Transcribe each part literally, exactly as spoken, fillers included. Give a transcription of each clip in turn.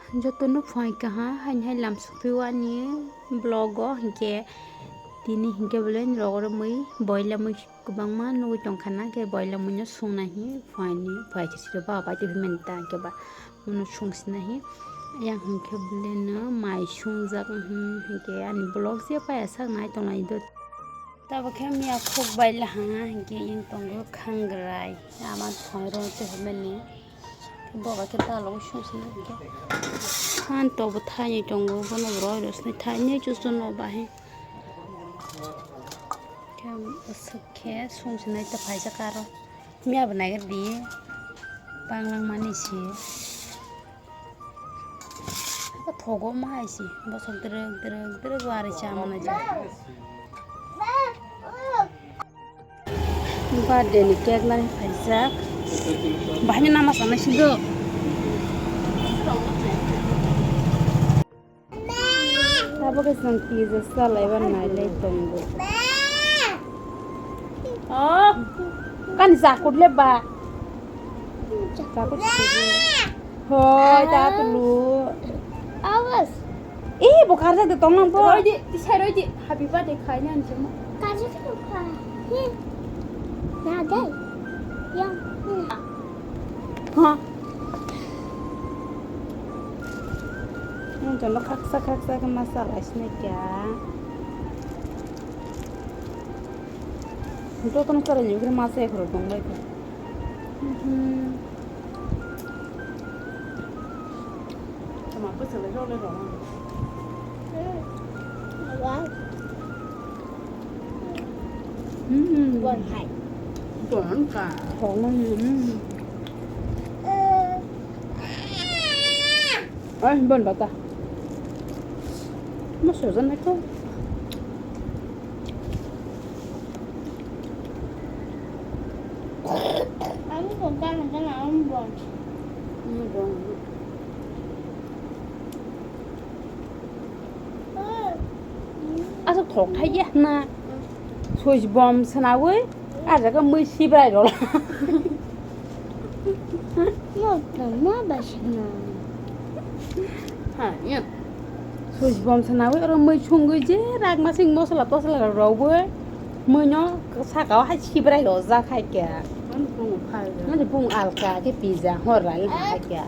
Jotono phai kaha, haini hai lam sokphio ani vlog o, hinkhe tini hinkhe bolai rogorok mui boila mui kwbangma nugwi tongkha na, khe boila mui no songna hi phaini phai khe siro ba pai twi mani ta hinkhe ba. Bono sungsina hi. Yang hinkhe beleno mai sungjak, hmm, hinkhe ani vlog je paya sak nai tonglai do. Tabuk khe miya khuk bai laha hinkhe yang tongo khangrai. Ama thoi ro tei hwnmani. Boba khe ta logo sungsina hinkhe. Han tobo thaini tongo, bono roi rosni thaini chuchungo bahi. Khe bwswk khe sungsinai ta phaijak aro. Miya bo naigar di. Banglang mani si. Thogo ma hai si. Bosok drwk drwk drwk wari cha mana ja. Birthday ni cake nani phaijak. Bahai nama sana si do. Abo khe chwng pizza salaiba nailai tongo. Oh, kani jakut le ba? Jakut sidi. Hoi, ta tulu. Awas. Eh, bo karjak de tong nang bo. Roi di, tisai roi di. Happy birthday khai na anjama. Karjak de tong kha. Hi. Na de. Yang. Hi. Ha. Nwng jono khaksa khaksa khe ma salai sinai kha. Jotono salai ni bwkhwrang masa ekhorok tong bai kha. Mhm. Tama bwswk lai rw lai rw. Hmm. Bon hai. Bon ka. Bon, hmm. Ai, bon bata. Mo sojan nai ko. Ang bon ka, ang bon. Hmm, bon. Aswk thok thai ya na. Switch bom swnawi, ah, jaga mui sibrai rw. Ma, ma ba sina. Ha, ya. Switch bom swnawi, oro mui sungwi je rak masing mosla tosla rw rwwi. Mui no saka o hai sibrai rw jak hai khe. Mani bung alka khe pizza hor lai hai khe.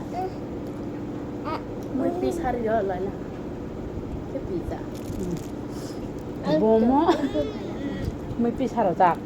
Mui pisari rw lai na. Khe pizza. Bomo mui pisa rojak.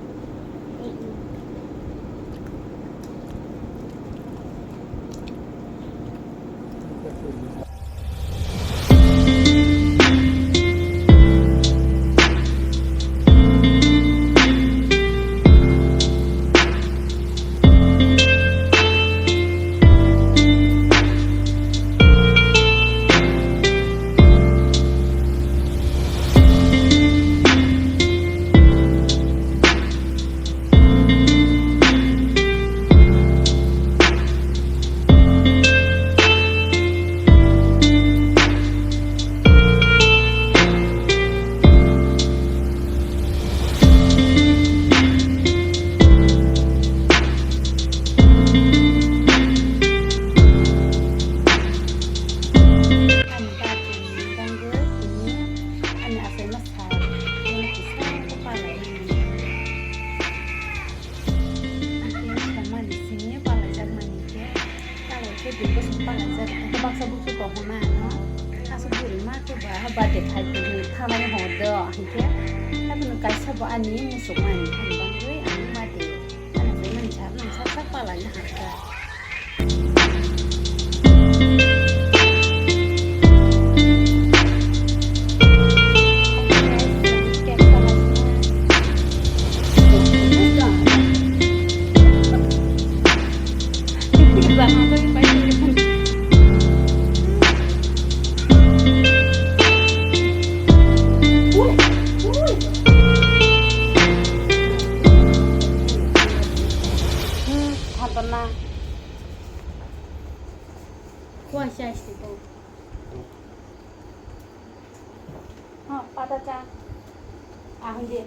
Ani birthday ni bagwi tini ani achaima sal tini kisa khe palai mani. Ani khe wngkha mani simi palaijakmani khe. Tamo khe dui bosong palaijak, hwnkhe baksa bukhuko hwnna ano. Aswk bwrwi ma khe ba birthday khai tongwi thangnani hwnwi do, hwnkhe haphano kaisa bo ani muchukmani, ani bagwi ani birthday. Ano khe nang sa, nang sa, sa palaina hakha. Khatona. Kuasa istiqo. Ha, pata cha. Ahun de.